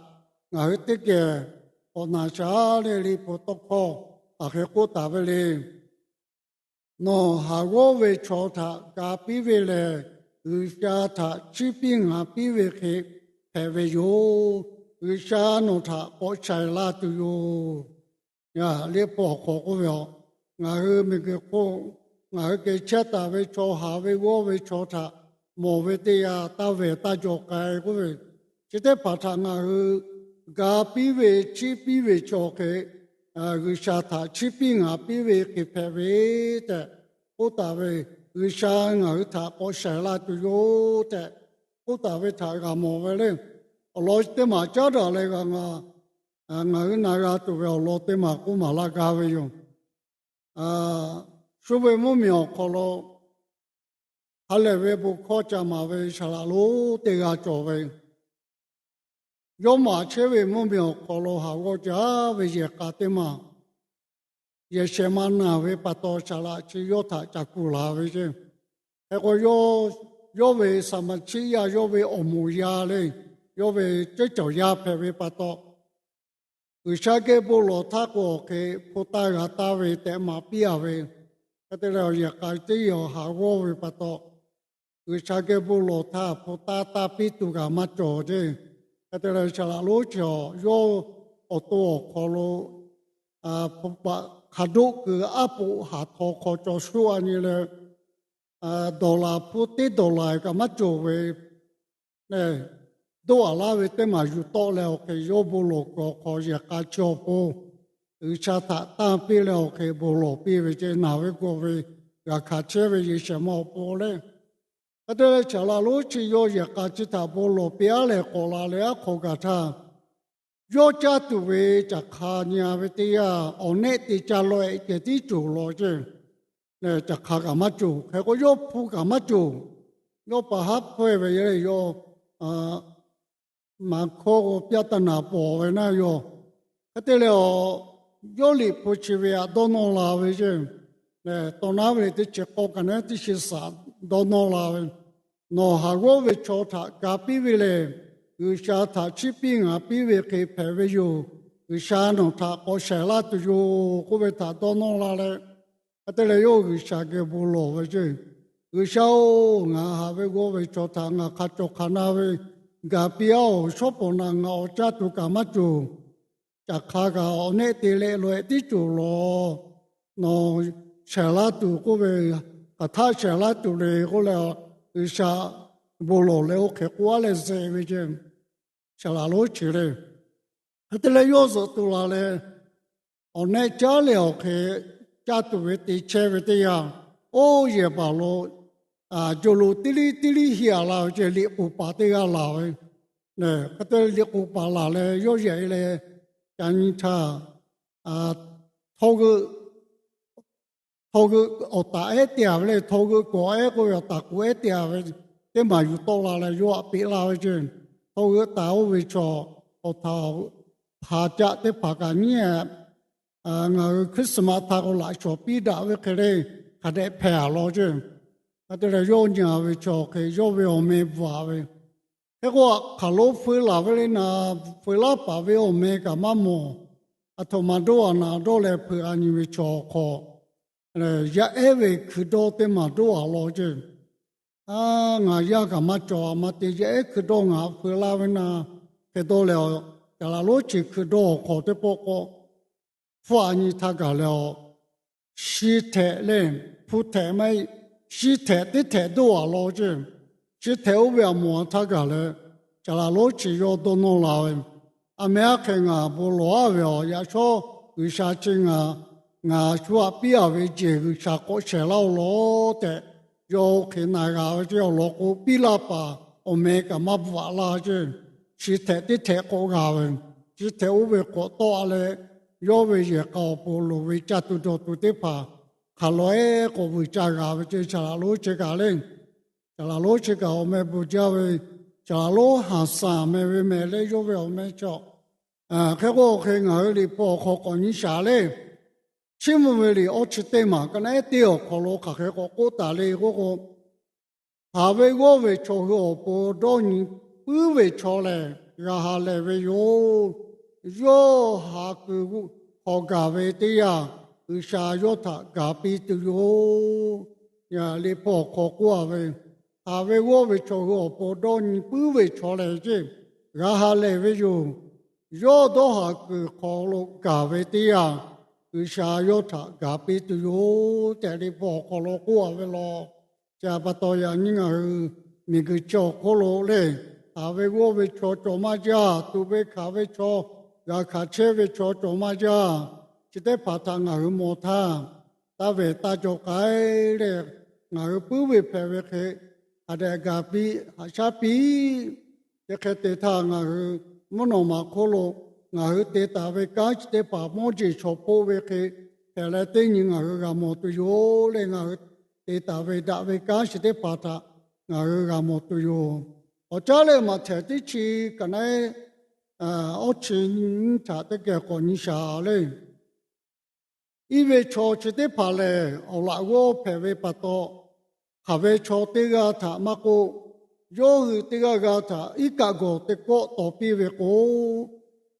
ngaˬ hui teˇ geh k'awꞈ naˍ shaˍ le. Liꞈ hpu tawˇ hkawˇ aˬ hk'e k'oˆ taˍ ve le. Nawˬ haˍ g'awˇ ve chaw htaꞈ ga piˇ ve lehˬ, G'uiˬsha htaꞈ chiˇ piˇ ngaˍ piˇ ve hk'e hpehꞈ ve yoˬ. G'uiˬsha nawˬ htaꞈ k'awꞈ shaiˍ la tuˬ yoˬ. Liꞈ hpu awˬ hk'aw k'oˆ ve, ngaˬ hui miˬguiˬ hk'oˆ ngaˬ hui geh chehˇ taˍ ve chaw, haˍ ve g'awˇ ve chaw htaꞈ mawˬ ve teˇ yanˇ, taˇ vehˬ taˇ jaw k'ai k'oˆ ve, chi teˇ hpaˍ htaꞈ ngaˬ hui ga piˇ ve chiˇ piˇ ve chaw hk'e, G'uiˬsha htaꞈ chiˇ piˇ ngaˍ piˇ ve hk'e hpehꞈ ve tehꞈ k'oˆ taˍ ve, G'uiˬsha ngaˬ hui htaꞈ k'awꞈ shaiˍ la tuˬ yoˬ tehꞈ k'oˆ taˍ ve htaꞈ g'a mawˬ ve le. Awˬ lawn teˇ maˬ caˉ daꞈ leh g'a ngaˬ ngaˬ hui na g'a tuˬ ve awˬ lawn teˇ maˬ k'oˆ maˍ laˇ gaˇ ve yoˬ. Shu ve mvuhˇ miˬ awˬ hk'aw lo ha lehˬ ve bon hkawˇ ca maˍ ve saˍ laꞈ lonˉ teˇ g'aˇ cawˬ ve, yawˇ maꞈ chehˇ ve mvuhˇ miˬ awˬ hk'aw lo haˍ g'awˇ jaˇ ve yehˬ k'a teˇ maˬ yehˬ shehˍ ma naˬ ve pa taw, saˍ laꞈ chi yawˇ htaꞈ ca kuˬ la ve ceˇ. Hk'e k'o, yawˇ ve saˍ maˍ chiˆ yaˇ, yawˇ ve awˬ moˍ yaˇ le, yawˇ ve ceˉ cawˬ yaˇ hpehꞈ ve pa taw, G'uiˬsha geh bon lawˬ htaˇ k'o, awˬ hk'e hpu taˇ g'a taˇ ve tehꞈ maˍ piˇ a ve. Hk'e te leh, yehˬ k'a teˇ yehˬ haˍ g'awˇ ve pa taw, G'uiˬsha geh bon lawˬ htaˇ hpu taˇ taˇ piˇ tuˬ kaꞈ maˇ cawˬ ceˇ. Hk'e te leh, saˍ laꞈ lonˉ chi yawˇ awˬ to awˬ hk'aw lo hpu paꞈ hk'a doˆ keu aˉ poꞈ haˍ htaw hk'aw cawˬ shuˆ a nyi leh, dawˬ laˬ hpu teˇ dawˬ laˬ kaꞈ maˇ cawˬ ve, doˆ a laˇ ve teˇ maˬ yuˬ tawˆ leh, awˬ hk'e yawˇ bon lawˬ kuiˬ awˬ hk'aw yehˬ k'a chi awˬ pon G'uiˬsha htaꞈ tanˇ piˇ leh, awˬ hk'e bon lawˬ piˇ ve ceˇ. Naˬ ve gawˬ ve g'a hkanˍ chehˇ ve yehˬ shehˍ ma awˬ pon leh, hk'e te leh, saˍ laꞈ lonˉ chi yawˇ yehˬ k'a chi htaꞈ bon lawˬ piˇ aˉ lehˬ k'awꞈ la leh aˉ hk'aw gaˬ htaˇ, yawˇ caˇ tuˬ ve caˬ hk'a nyi a ve teˇ yanˇ, awˬ nehˆ te ca laweh ceh tiˉ cawˬ law ceˇ. Caˬ hk'a kaꞈ maˇ cawˬ. Hk'e k'o, yawˇ hpu kaꞈ maˇ cawˬ. Yawˇ pa haˉ hpawehˇ ve le, yawˇ maˍ hkawˇ k'o pyaˆ taˇ naˍ pawˍ ve naˇ yoˬ. Hk'e te leh, yawˇ liꞈ hpu chi ve htaꞈ dawˇ nawˇ la ve ceˇ. Taw naˉ ve teˇ chi k'awˇ kaꞈ naˉ teˇ chi saꞈ dawˇ nawˇ la ve, Nawˬ haˍ g'awˇ ve chaw htaꞈ ga piˇ ve lehˬ, G'uiˬsha htaꞈ chiˇ piˇ ngaˍ piˇ ve hk'e hpehꞈ ve yoˬ. G'uiˬsha nawˬ htaꞈ k'awꞈ shehˍ laˇ tuˬ yoˬ k'oˆ ve htaꞈ dawˇ nawˇ la leh, hk'e te leh yawˇ G'uiˬsha geh bon lawˬ ve ceˇ. G'uiˬsha-oˬ, ngaˬ haˍ ve g'awˇ ve chaw htaꞈ ngaˬ hk'a cawˬ hk'a na ve ga piˇ a-oˬ. Shawˉ pawˍ naꞈ ngaˬ awˬ caˇ tuˬ kaꞈ maˇ cawˬ. Caˬ hk'a kaꞈ awˬ nehˆ te leh laweh tiˉ cawˬ law. Nawˬ shehˍ laˇ tuˬ k'oˆ ve, hk'aˬ htaˆ shehˍ laˇ tuˬ le k'oˆ leh, G'uiˬsha bon lawˬ leh oˇ hk'e k'oˆ a leh zeꞈ ve ceˇ. Saˍ laꞈ lonˉ chi le, hk'e te leh yawˇ zuhꞈ tuˬ la leh, awˬ nehˆ caˉ leh awˬ hk'e caˇ tuˬ ve te chehˇ ve teˇ yanˇ, oˇ yehˬ baˬ lo jo lo tiˉ liˇ tiˉ liˇ hiˆ a la ve ceˇ. Liꞈ k'oˍ paˍ teˇ g'aˇ laˬ ve, hk'e te liꞈ k'oˍ paˍ laˬ leh yawˇ yehˬ e leh, ca nyi htaˇ, htawˇ g'euˆ, htawˇ g'euˆ awˬ taˍ ehˉ te a ve le, htawˇ g'euˆ kawꞈ ehˉ k'oˆ ve awˬ taˍ k'oꞈ ehˉ te a ve, teˇ maˬ yuˬ tawˆ la leh yawˇ aꞈ peꞈ laˇ ve ceˇ. Htawˇ g'euˆ taˍ oˇ ve chaw, awˬ htaꞈ hpaˍ caˆ teˇ hpaˍ kaꞈ nyiˉ, ngaˬ hui Christmas htaˇ k'o laꞈ shawˍ piˇ daꞈ ve hk'e le, hk'a dehꞈ hpehꞈ a law ceˇ. Hk'e te leh yawˇ nyi a ve chaw hk'e yawˇ ve awˬ meh bvuhꞈ a ve, hk'e k'o, hk'aˬ lo feu laˬ ve le naˍ, feu laˇ paˍ ve awˬ meh kaꞈ maˇ mawˬ. Aˬ htoꞈ ma dawˇ a naˍ dawˇ leh hpeu a nyi ve chaw hk'aw, yaˇ ehˉ ve hkui dawˇ teˇ maˬ dawˇ a law ceˇ. Ngaˬ yaˇ kaꞈ maˇ cawˬ a ma te, yaˇ ehˉ hkui dawˇ ngaˬ feu laˇ ve naˍ, hk'e dawˇ leh, saˍ laꞈ lonˉ chi hkui dawˇ awˬ hk'aw teˇ pawˆ k'o, hpfuhˇ a nyi htaˇ gaˬ leh, shi htehꞈ leh, hpu htehꞈ maˇ heˆ, shi htehꞈ teˇ htehꞈ dawˇ a law ceˇ. Shi htehꞈ oˇ ve aꞈ mawˬ a htaˇ gaˬ leh, saˍ laꞈ lonˉ chi yawˇ dawˇ nawˇ la ve, A meh aˉ hk'e ngaˬ bon lawˬ a ve awˬ yaꞈ shawˉ G'uiˬsha chi ngaˬ, ngaˬ shu aꞈ piˇ a ve jeˬ G'uiˬsha k'awꞈ shehˍ laˇ-oˬ law tehꞈ, yawˇ oˇ hk'e na g'a ve ceˇ. Awˬ lawn k'o, piˇ laˇ paˍ awˬ meh kaꞈ maˇ bvuhꞈ a laˇ ceˇ. Shi htehꞈ teˇ htehꞈ k'awꞈ g'a ve, shi htehꞈ oˇ ve k'awꞈ tawˆ a leh, yawˇ ve yehˬ k'a awˬ pon loˍ ve caˇ tuˬ dawˬ tuˬ teˇ hpaˍ hk'aˬ lawˬ ehˉ k'awꞈ vuiˬ ca g'a ve ceˇ. Saˍ laꞈ lonˉ chi kaꞈ le, saˍ laꞈ lonˉ chi kaꞈ awˬ meh bon jaˇ ve, saˍ laꞈ lonˉ haˍ saˍ meh ve mehˍ leh yawˇ ve awˬ meh chaw. Hk'e k'o, hk'e ngaˬ hui liꞈ hpu awˬ hk'aw k'awꞈ nyi shaˍ le. Chiˇ mvuh ve liꞈ awˇ chi teˇ maˬ ka naˉ ehˉ teˇ awˬ hk'aw lo hk'aˬ hk'e k'awꞈ k'oˆ taˍ le k'oˆ k'o, haˍ ve g'awˇ ve chaw hui awˬ pon dawˇ nyi puiˉ ve chaw lehˬ, g'a ha lehˬ ve yoˬ. Yawˇ haˍ kuiˬ hk'aw gaˬ ve teˇ yanˇ, G'uiˬsha yawˇ htaꞈ gaˬ piˇ tuˬ yoˬ. Liꞈ hpu awˬ hk'aw k'oˆ a ve, haˍ ve g'awˇ ve chaw hui awˬ pon dawˇ nyi puiˉ ve chaw lehˬ ceˇ, g'a ha lehˬ ve yoˬ. Yawˇ dawˇ haˍ kuiˬ hk'aw lo gaˬ ve teˇ yanˇ, G'uiˬsha yawˇ htaꞈ gaˬ piˇ tuˬ yoˬ tehꞈ, Liꞈ hpu awˬ hk'aw lo k'oˆ a ve law. Chi pa taw, yaꞈ nyi ngaˬ hui miˬguiˬ chi awˬ hk'oˆ lo le, haˍ ve g'awˇ ve chaw cawˬ maˇ jaˇ, tuꞈ ve hkanˍ ve chaw, g'a hkanˍ chehˇ ve chaw cawˬ maˇ jaˇ. Chi teˇ hpaˍ htaꞈ ngaˬ hui mawˬ htaˇ, taˇ vehˬ taˇ cawˬ k'ai leh, ngaˬ hui puiˉ ve hpehꞈ ve hk'e, hk'a dehꞈ gaˬ piˇ, haꞈ shaˉ piˇ. Chi hk'e te htaˇ, ngaˬ hui mvuhˇ naw ma hk'oˆ lo ngaˬ hui te taˍ ve kanˉ chi teˇ hpaˍ mawˇ jeˬ chaw hpoˆ ve hk'e hpehꞈ leh, teˇ nyi ngaˬ hui g'a mawˬ tuˬ yoˬ leh, ngaˬ hui te taˍ ve daꞈ ve kanˉ chi teˇ hpaˍ htaꞈ ngaˬ hui g'a mawˬ tuˬ yoˬ. Awˬ caˉ lehˬ, Maꞈhtehˍ teˇ chi ka naˉ awˇ chi nyiˇ htaꞈ teˇ geh k'awꞈ nyi shaˍ le. Iˉ ve chaw chi teˇ hpaˍ lehˬ, awˬ laꞈ g'awˇ hpehꞈ ve pa taw, hk'aˬ ve chaw teˇ g'aˇ htaꞈ maˇ k'oˆ, yawˇ hui teˇ g'aˇ g'aˇ htaꞈ iˉ kaˆ gawˬ teˇ kawˆ taw piˇ ve k'o,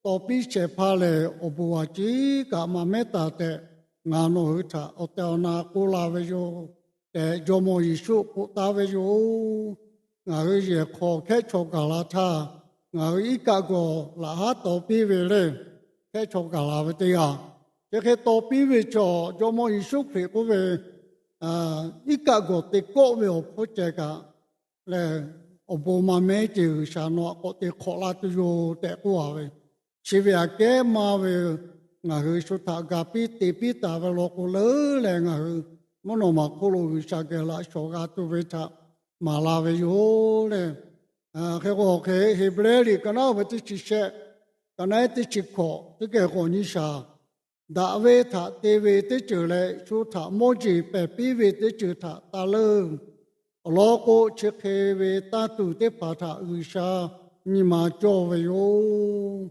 taw piˇ shehˍ hpaˇ lehˬ, awˬ bon a ciˉ kaꞈ maˍ mehˉ taˍ tehꞈ, ngaˬ nawˬ hui htaꞈ awˬ tehˬ awˬ na k'oˆ la ve yoˬ tehꞈ, Jawˇmawˇ Yeˍsuˆ k'oˆ taˍ ve yoˬ. Ngaˬ hui yehˬ hk'aw hkehˉ chaw gaˬ la htaˇ, ngaˬ hui iˉ kaˆ gawˬ laꞈ haˉ taw piˇ ve lehˬ, hkehˉ chaw gaˬ la ve teˇ g'aˇ. Chi hk'e taw piˇ ve chaw, Jawˇmawˇ Yeˍsuˆ Hkriꞈ k'oˆ ve, iˉ kaˆ gawˬ te kawˆ ve awˬ hpfuhˇ ceh kaꞈ lehˬ, awˬ bon maˇ mehˉ ceh G'uiˬsha nawˬ aꞈ k'awꞈ te hk'awꞈ la tuˬ yoˬ tehꞈ k'oˆ a ve. Chi ve aꞈ kehˉ maˇ ve, ngaˬ hui shu htaꞈ ga piˇ te piˇ taˍ ve law k'o leuˉ leh, ngaˬ hui mvuhˇ naw ma hk'oˆ lo G'uiˬsha geh laꞈ shawˍ g'a tuˬ ve htaꞈ maˍ la ve yoˬ leh, hk'e k'o hk'e Heˍbrehˇ liꞈ ka naˉ ve teˇ chi shehˆ, ka naˉ teˇ chi hkawꞈ teˇ geh k'awꞈ nyi shaˍ. Daꞈ ve htaꞈ te ve teˇ ceuˬ leh, shu htaꞈ mawˇ jeˬ pehˬ piˇ ve teˇ ceuˬ htaꞈ taˇ leuˇ. Awˬ lawn k'o, chi hk'e ve tanˇ tuˬ teˇ hpaˍ htaꞈ G'uiˬsha nyi ma cawˇ ve yoˬ.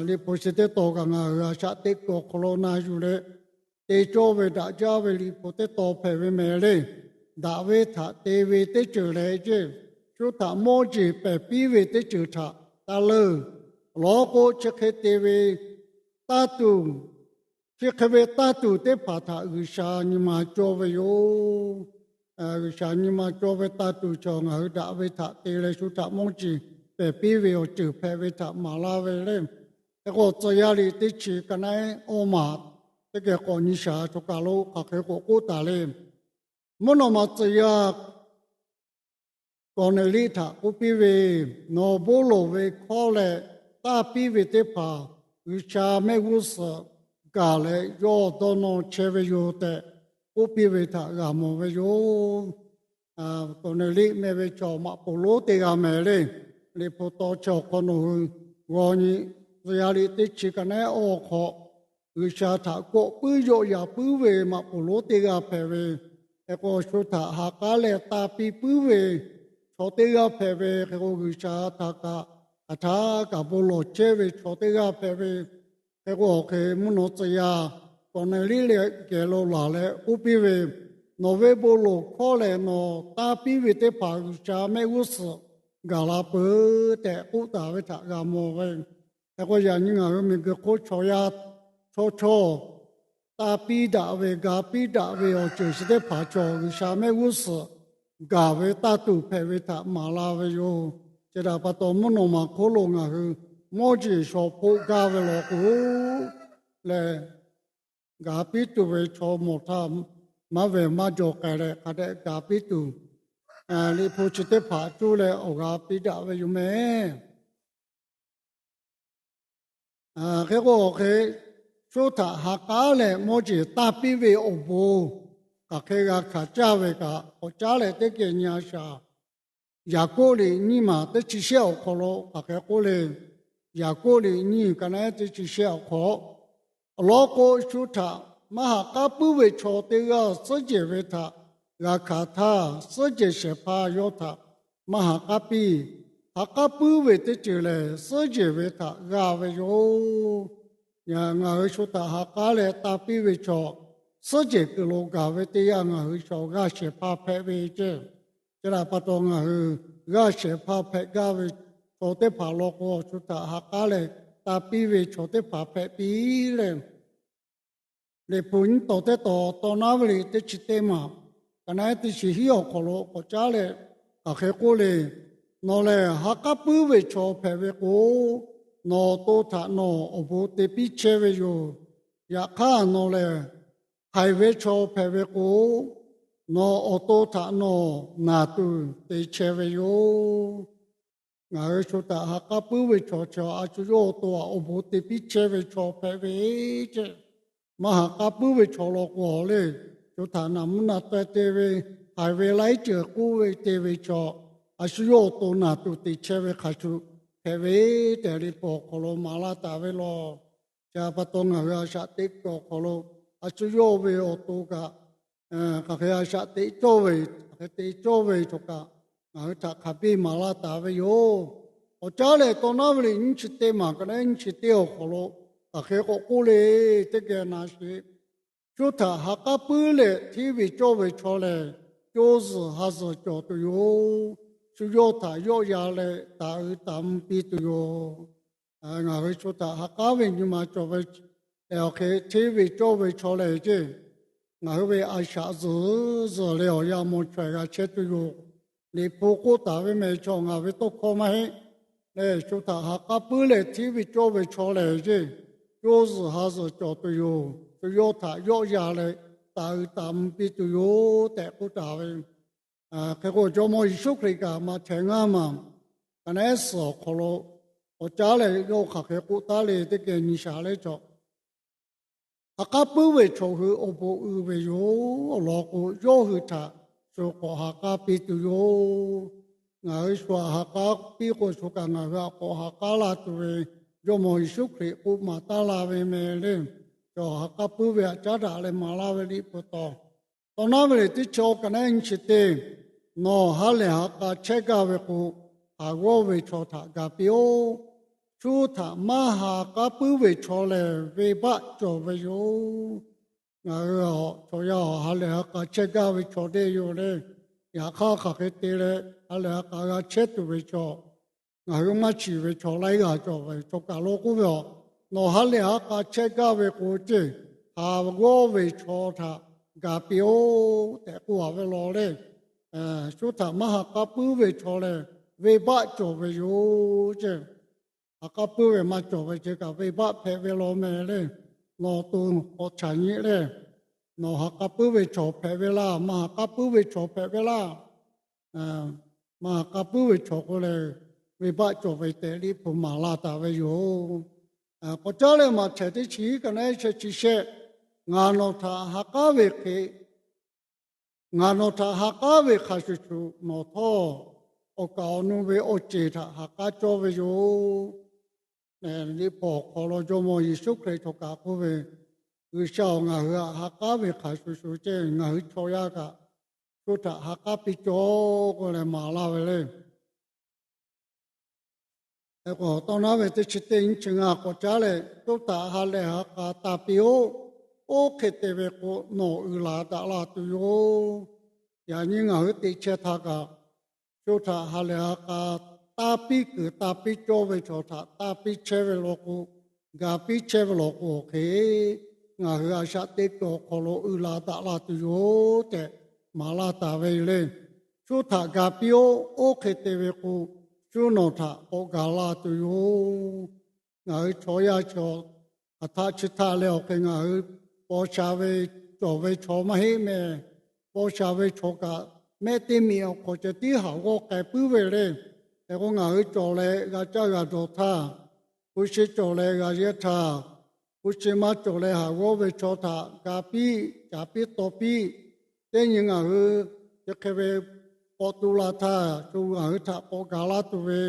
Liꞈ hpu chi teˇ tawn kaꞈ ngaˬ hui a shaꞈ teꞈ kuiˬ awˬ hk'aw lo na yuˬ leh, te cawˇ ve daꞈ jaˇ ve liꞈ hpu teˇ tawn hpehꞈ ve mehˍ le. Daꞈ ve htaꞈ te ve teˇ ceuˬ leh ceˇ, shu htaꞈ mawˇ jeˬ pehˬ piˇ ve teˇ ceuˬ htaꞈ taˇ leuˇ. Awˬ lawn k'o, chi hk'e te ve tanˇ tuˬ, chi hk'e ve tanˇ tuˬ teˇ hpaˍ htaꞈ G'uiˬsha nyi ma cawˇ ve yoˬ. G'uiˬsha nyi ma cawˇ ve tanˇ tuˬ chaw ngaˬ hui daꞈ ve htaꞈ te leh shu htaꞈ mawˇ jeˬ pehˬ piˇ ve awˬ ceuˬ hpehꞈ ve htaꞈ maˍ laˇ ve le. Hk'e k'o, Tcuh yaˇ liꞈ teˇ chi ka naˉ awˇ maˬ teˇ geh k'awꞈ nyi shaˍ. Chaw kaˬ lo hk'aˬ hk'e k'awꞈ k'oˆ taˍ le. Mvuhˇ naw ma tcuh yaˇ Kawˍneˍliˆ htaꞈ k'oˆ piˇ ve, Nawˬ bon lawˬ ve hkawˇ leh tanˇ piˇ ve teˇ hpaˍ G'uiˬsha mehˆ g'uˇ suhˍ gaˬ leh yawˇ dawˇ nawˇ chehˇ ve yoˬ tehꞈ k'oˆ piˇ ve htaꞈ g'a mawˬ ve yoˬ. Kawˍneˍliˆ meh ve chaw maꞈ poˍ lonˉ teˇ g'aˇ mehˍ le. Liꞈ hpu taw chi awˬ hk'aw nawˬ hui g'aw nyi, Tcuh yaˇ liꞈ teˇ chi ka naˉ awˇ hk'aw, G'uiˬsha htaꞈ kawˆ puiˉ yawˆ yan puiˉ ve maꞈ poˍ lonˉ teˇ g'aˇ hpehꞈ ve, hk'e k'o shu htaꞈ ha k'aˉ leh tanˇ piˇ puiˉ ve chaw teˇ g'aˇ hpehꞈ ve, hk'e k'o G'uiˬsha htaꞈ kaꞈ hk'aˬ htaˇ kaꞈ bon lawˬ chehˇ ve chaw teˇ g'aˇ hpehꞈ ve, hk'e k'o awˬ hk'e mvuhˇ naw tcuh yaˇ Kawˍneˍliˆ leh geh lo laˬ leh k'oˆ piˇ ve, Nawˬ ve bon lawˬ hkawˇ leh nawˬ tanˇ piˇ ve teˇ hpaˍ G'uiˬsha mehˆ g'uˇ suhˍ gaˬ la peuˬ tehꞈ k'oˆ taˍ ve htaꞈ g'a mawˬ ve. Hk'e k'o yaꞈ nyi ngaˬ hui miˬguiˬ hk'oˆ chaw yaˇ chaw chawˇ tanˇ piˇ daꞈ ve, ga piˇ daꞈ ve awˬ ceuˬ chi teˇ hpaˍ chaw G'uiˬsha mehˆ g'uˇ suhˍ gaˬ ve tanˇ tuˬ hpehꞈ ve htaꞈ maˍ la ve yoˬ. Chi htaꞈ pa taw, mvuhˇ naw ma hk'oˆ lo ngaˬ hui mawˇ jeˬ shaw hpoˆ gaˇ ve law k'o leh, ga piˇ tuˬ ve chaw mawˬ htaˇ maˇ ve maˇ jaw k'ai leh hk'a dehꞈ ga piˇ tuˬ, Liꞈ hpu chi teˇ hpaˍ cuˇ leh awˬ g'a piˇ daꞈ ve yoˬ mehˍ. Hk'e k'o hk'e, shu htaꞈ ha k'aˉ leh mawˇ jeˬ tanˇ piˇ ve awˬ bon hk'aˬ hk'e g'a hkanˍ caˇ ve kaꞈ k'awꞈ caˉ leh teˇ geh nyi a shaˍ. Yaˍkoˆ liꞈ nyiˇ maˬ teˇ chi shehˆ awˬ hk'aw lo hk'aˬ hk'e k'oˆ le. Yaˍkoˆ liꞈ nyiˇ ka naˉ teˇ chi shehˆ awˬ hk'aw, awˬ lawn k'o, shu htaꞈ maˇ ha k'aˉ puiˉ ve chaw teˇ g'aˇ suhˉ jehˬ ve htaꞈ g'a hkanˍ htaˇ, suhˉ jehˬ shehˍ hpaˇ yawˇ htaꞈ maˇ ha k'aˉ piˇ. Ha k'aˉ puiˉ ve teˇ ceuˬ lehˬ, suhˉ jehˬ ve htaꞈ g'a ve yoˬ. Ngaˬ hui shu htaꞈ ha k'aˉ leh tanˇ piˇ ve chaw, suhˉ jehˬ kuiˬ lo gaˬ ve teˇ yanˇ ngaˬ hui chaw g'aˇ shehˍ hpaˇ hpehꞈ ve ceˇ. Chi htaꞈ pa taw ngaˬ hui g'aˇ shehˍ hpaˇ hpehꞈ gaˇ ve chaw teˇ hpaˍ law k'o, shu htaꞈ ha k'aˉ leh tanˇ piˇ ve chaw teˇ hpaˍ hpehꞈ piˇ leh, Liꞈ hpu nyiˇ tawn teˇ tawn, Tawˇ naˉ ve liꞈ teˇ chi teˇ maˬ, ka naˉ teˇ chi hiˉ awˬ hk'aw lo k'awꞈ caˉ leh hk'aˬ hk'e k'oˆ le. Nawˬ lehˬ ha k'aˉ puiˉ ve chaw hpehꞈ ve k'o, nawˬ awˬ to htaꞈ nawˬ awˬ bon te piˇ chehˇ ve yoˬ. Yaꞈ hk'aˇ nawˬ lehˬ haiˬ ve chaw hpehꞈ ve k'o, nawˬ awˬ to htaꞈ nawˬ naˬ tuˬ te chehˇ ve yoˬ. Ngaˬ hui shu htaꞈ ha k'aˉ puiˉ ve chaw chi a shu yawˇ awˬ to htaꞈ awˬ bon te piˇ chehˇ ve chaw hpehꞈ ve ceˇ. Maˇ ha k'aˉ puiˉ ve chaw law k'o le, shu htaꞈ naˬ mvuhˇ naˬ taweh te ve, haiˬ ve laiˉ ceuˬ k'oˆ ve te ve chaw, a shu yawˇ awˬ to naˬ tuˬ te chehˇ ve hk'a shuˍ, hpehꞈ ve tehꞈ Liꞈ hpu awˬ hk'aw lo maˍ laˇ taˍ ve law. Chi pa taw ngaˬ hui a shaꞈ teꞈ kuiˬ awˬ hk'aw lo a shu yawˇ ve awˬ to kaꞈ, hk'aˬ hk'e a shaꞈ teꞈ cawˇ ve, hk'aˬ hk'e te cawˇ ve chaw kaꞈ ngaˬ hui htaꞈ hk'aˬ piˇ maˍ laˇ taˍ ve yoˬ. Awˬ caˉ lehˬ, taw naˉ ve liꞈ nyiˇ chi teˇ maˬ kaꞈ naˉ nyiˇ chi teˇ awˬ hk'aw lo hk'aˬ hk'e k'awꞈ k'oˆ le teˇ geh na sheˍ. Shu htaꞈ ha k'aˉ puiˉ leh hteˇ ve cawˇ ve chaw lehˬ, co zuhˬ ha zuhˬ cawˬ tuˬ yoˬ. Shu yawˇ htaꞈ yawˆ yan leh taˍ uiˍ taˍ mvuh piˇ tuˬ yoˬ. Ngaˬ hui shu htaꞈ ha k'aˉ ve nyi ma cawˬ ve, awˬ hk'e hteˇ ve cawˇ ve chaw lehˬ ceˇ, ngaˬ hui ve a shaꞈ zuhˬ zuhˬ leh awˬ yanˇ mawˬ chaweh g'a chehˇ tuˬ yoˬ. Liꞈ hpu k'oˆ taˍ ve mehˬ chaw ngaˬ ve tawˇ hkawˇ maˇ heˆ. Lehˬ, shu htaꞈ ha k'aˉ puiˉ leh hteˇ ve cawˇ ve chaw lehˬ ceˇ, co zuhˬ ha zuhˬ cawˬ tuˬ yoˬ. Shu yawˇ htaꞈ yawˆ yan leh taˍ uiˍ taˍ mvuh piˇ tuˬ yoˬ tehꞈ k'oˆ taˍ ve. Hk'e k'o, Jawˇmawˇ Yeˍsuˆ Hkriꞈ kaꞈ Maꞈhtehˍ ngaˇ maˬ ka neˉ suhˍ awˬ hk'aw lo awˬ caˉ leh yawˇ hk'aˬ hk'e k'oˆ taˉ le teˇ geh nyi shaˍ leh chaw, ha k'aˉ puiˉ ve chaw hui awˬ bon uiˍ ve yoˬ. Awˬ lawn k'o, yawˇ hui htaꞈ shu k'awꞈ ha k'aˉ piˇ tuˬ yoˬ. Ngaˬ hui shu htaꞈ ha k'aˉ piˇ k'o, shu kaꞈ ngaˬ hui htaꞈ k'awꞈ ha k'aˉ la tuˬ ve Jawˇmawˇ Yeˍsuˆ Hkriꞈ k'oˆ maˍ taˉ la ve meh le. Chaw ha k'aˉ puiˉ ve htaꞈ caˉ daꞈ leh maˍ laˇ ve liꞈ hpu taw, taw naˉ ve liꞈ teˇ chi awˬ ka neˉ nyiˇ chi teˇ, nawˬ ha lehˬ ha k'a chehˇ gaˇ ve k'o, haˍ g'awˇ ve chaw htaꞈ ga piˇ-oˆ. Shu htaꞈ maˇ ha k'aˉ puiˉ ve chaw lehˬ, venˇbaˆ cawˬ ve yoˬ. Ngaˬ hui chaw yaˇ ha lehˬ ha k'a chehˇ gaˇ ve chaw deˇ yoˬ le. Yaꞈ hk'aˇ, hk'aˬ hk'e te leh ha lehˬ ha k'a g'a chehˇ tuˬ ve chaw, ngaˬ hui maˇ shiˍ ve chaw laiˉ g'aˇ cawˬ ve. Chaw kaˬ lo k'oˆ ve, nawˬ ha lehˬ ha k'a chehˇ gaˇ ve k'o ceˇ, haˍ g'awˇ ve chaw htaꞈ ga piˇ-oˆ tehꞈ k'oˆ a ve law le. Shu htaꞈ maˇ ha k'aˉ puiˉ ve chaw lehˬ, venˇbaˆ cawˬ ve yoˬ ceˇ. Ha k'aˉ puiˉ ve maˇ cawˬ ve chi kaꞈ venˇbaˆ hpehꞈ ve law meh le. Nawˬ to k'awꞈ chaꞈ nyi le. Nawˬ ha k'aˉ puiˉ ve chaw hpehꞈ ve laˇ, maˇ ha k'aˉ puiˉ ve chaw hpehꞈ ve laˇ. Maˇ ha k'aˉ puiˉ ve chaw k'o lehˬ, venˇbaˆ cawˬ ve tehꞈ liꞈ hpu maˍ laˇ taˍ ve yoˬ. K'awꞈ caˉ leh Maꞈhtehˍ teˇ chi hiˉ ka neˉ shehˆ chi shehˆ, ngaˬ nawˬ htaꞈ ha k'aˉ ve hk'e, ngaˬ nawˬ htaꞈ ha k'aˉ ve hk'a shuˍ shuˍ nawˬ htawˇ, awˬ kaˍ awˬ nu ve awˬ ceˬ htaꞈ ha k'aˉ cawˇ ve yoˬ. Liꞈ hpu awˬ hk'aw lo Jawˇmawˇ Yeˍsuˆ Hkriꞈ chaw kaꞈ k'oˆ ve, G'uiˬsha-oˬ, ngaˬ hui htaꞈ ha k'aˉ ve hk'a shuˍ shuˍ ceˇ, ngaˬ hui chaw yaˇ kaꞈ shu htaꞈ ha k'aˉ piˇ cawˇ k'oˆ leh maˍ laˇ ve le. Hk'e k'o, taw naˉ ve teˇ chi teˇ nyiˇ chi ngaˇ k'awꞈ caˉ leh, shu htaꞈ ha lehˬ ha k'a tanˇ piˇ-oˆ. Oˇ hk'e te ve k'o, nawˬ uiˍ la daꞈ la tuˬ yoˬ. Yaꞈ nyi ngaˬ hui teꞈ chehˇ htaˇ kaꞈ, shu htaꞈ ha lehˬ ha k'a tanˇ piˇ kuiˬ tanˇ piˇ cawˇ ve chaw htaꞈ tanˇ piˇ chehˇ ve law k'o, ga piˇ chehˇ ve law k'o hk'e, ngaˬ hui a shaꞈ teꞈ kuiˬ awˬ hk'aw lo uiˍ la daꞈ la tuˬ yoˬ tehꞈ maˍ laˇ taˍ ve le. Shu htaꞈ ga piˇ-oˆ. Oˇ hk'e te ve k'o, shu nawˬ htaꞈ k'awꞈ gaˬ la tuˬ yoˬ. Ngaˬ hui chaw yaˇ chaw hk'aˬ htaˆ chi htaˆ leh awˬ hk'e ngaˬ hui paw sha ve cawˬ ve chaw maˇ heˆ meh. Paw sha ve chaw kaꞈ, mehˆ teˇ miꞈ awˬ hk'aw ceh tiˉ haˍ g'awˇ k'ai puiˉ ve le. Hk'e k'o, ngaˬ hui cawˬ leh g'a caˇ g'a dawˬ htaˇ, hpu shi cawˬ leh g'a yehˇ htaˇ, hpu shi maˇ cawˬ leh haˍ g'awˇ ve chaw htaꞈ ga piˇ, caˍ piˇ, taw piˇ. Teˇ nyi ngaˬ hui chi hk'e ve k'awꞈ tu la htaˇ, shu ngaˬ hui htaꞈ k'awꞈ gaˬ laˇ tuˬ ve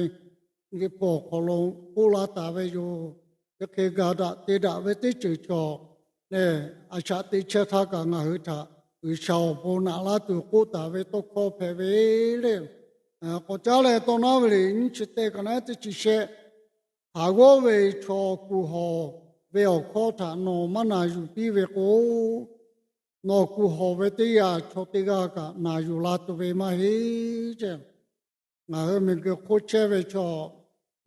Liꞈ hpu awˬ hk'aw lo k'oˆ laˇ taˍ ve yoˬ. Chi hk'e ga daꞈ te daꞈ ve teˇ ceuˬ cawˬ lehˬ, a shaꞈ teꞈ chehˇ htaˇ kaꞈ ngaˬ hui htaꞈ G'uiˬsha awˬ bon naꞈ laˇ tuˬ k'oˆ taˍ ve tawˇ hkawˇ hpehꞈ ve le. K'awꞈ caˉ leh taw naˉ ve liꞈ nyiˇ chi teˇ ka naˉ teˇ chi shehˆ, haˍ g'awˇ ve chaw kuˬ hawˬ ve awˬ hkawˇ htaꞈ nawˬ maˇ na yuˬ piˇ ve k'o, nawˬ kuˬ hawˬ ve teˇ yanˇ, chaw teˇ g'aˇ kaꞈ na yuˬ la tuˬ ve maˇ heˆ ceˇ. Ngaˬ hui miˬguiˬ hk'oˆ chehˇ ve chaw,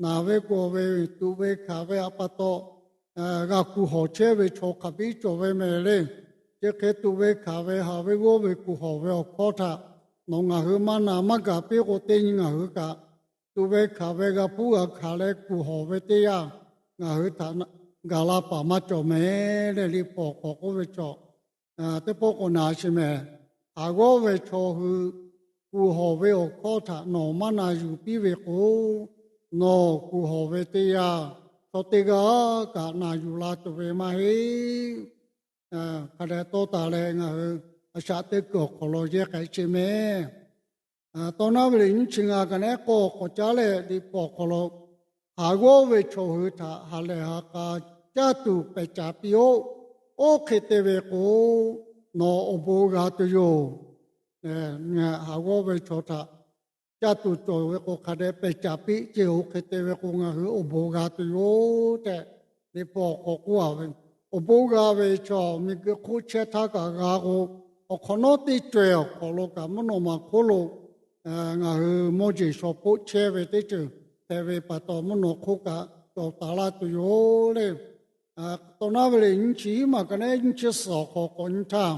naˬ ve gawˬ ve, tuꞈ ve hkanˍ ve htaꞈ pa taw g'a kuˬ hawˬ chehˇ ve chaw hk'aˬ piˇ cawˬ ve meh le. Chi hk'e tuꞈ ve hkanˍ ve, haˍ ve g'awˇ ve kuˬ hawˬ ve awˬ hkawˇ htaꞈ nawˬ ngaˬ hui maˇ na maˇ gaˬ piˇ k'o, teˇ nyi ngaˬ hui kaꞈ tuꞈ ve hkanˍ ve g'a hpuˇ g'a hkanˍ leh kuˬ hawˬ ve teˇ yanˇ, ngaˬ hui htaꞈ gaˬ la paˍ maˇ cawˬ meh leh, Liꞈ hpu awˬ hk'aw k'oˆ ve cawˬ. Teˇ pawˆ k'awꞈ na sheˍ meh. Haˍ g'awˇ ve chaw hui kuˬ hawˬ ve awˬ hkawˇ htaꞈ nawˬ maˇ na yuˬ piˇ ve k'o, nawˬ kuˬ hawˬ ve teˇ yanˇ, chaw teˇ g'aˇ kaꞈ na yuˬ la tuˬ ve maˇ heˆ. Hk'a dehꞈ tawˇ taˍ leh ngaˬ hui a shaꞈ teꞈ kuiˬ awˬ hk'aw lo yehˇ k'ai sheˍ meh. Taw naˉ ve liꞈ nyiˇ chi ngaˇ ka naˉ k'awˇ k'awꞈ caˉ leh, Liꞈ hpu awˬ hk'aw lo haˍ g'awˇ ve chaw hui htaꞈ ha lehˬ ha k'a caˇ tuˬ pehˬ caˍ piˇ-oˆ. Oˇ hk'e te ve k'o, nawˬ awˬ bon g'a tuˬ yoˬ. Haˍ g'awˇ ve chaw htaꞈ caˇ tuˬ cawˬ ve k'o, hk'a dehꞈ pehˬ caˍ piˇ ceˇ. Oˇ hk'e te ve k'o, ngaˬ hui awˬ bon g'a tuˬ yoˬ tehꞈ, Liꞈ hpu awˬ hk'aw k'oˆ a ve, awˬ bon g'a ve chaw miˬguiˬ hk'oˆ chehˇ htaˇ kaꞈ g'a k'o, awˬ hk'awꞈ nawˉ teˇ co-e awˬ hk'aw lo kaꞈ mvuhˇ naw ma hk'oˆ lo ngaˬ hui mawˇ jeˬ shaw hpoˆ chehˇ ve teˇ ceuˬ hpehꞈ ve pa taw, mvuhˇ naw hk'oˆ kaꞈ cawˬ taˍ laˇ tuˬ yoˬ le. Taw naˉ ve le, nyiˇ chi hiˉ maˬ ka neˉ nyiˇ chi suhˍ awˬ hk'aw k'awꞈ nyi htaˇ,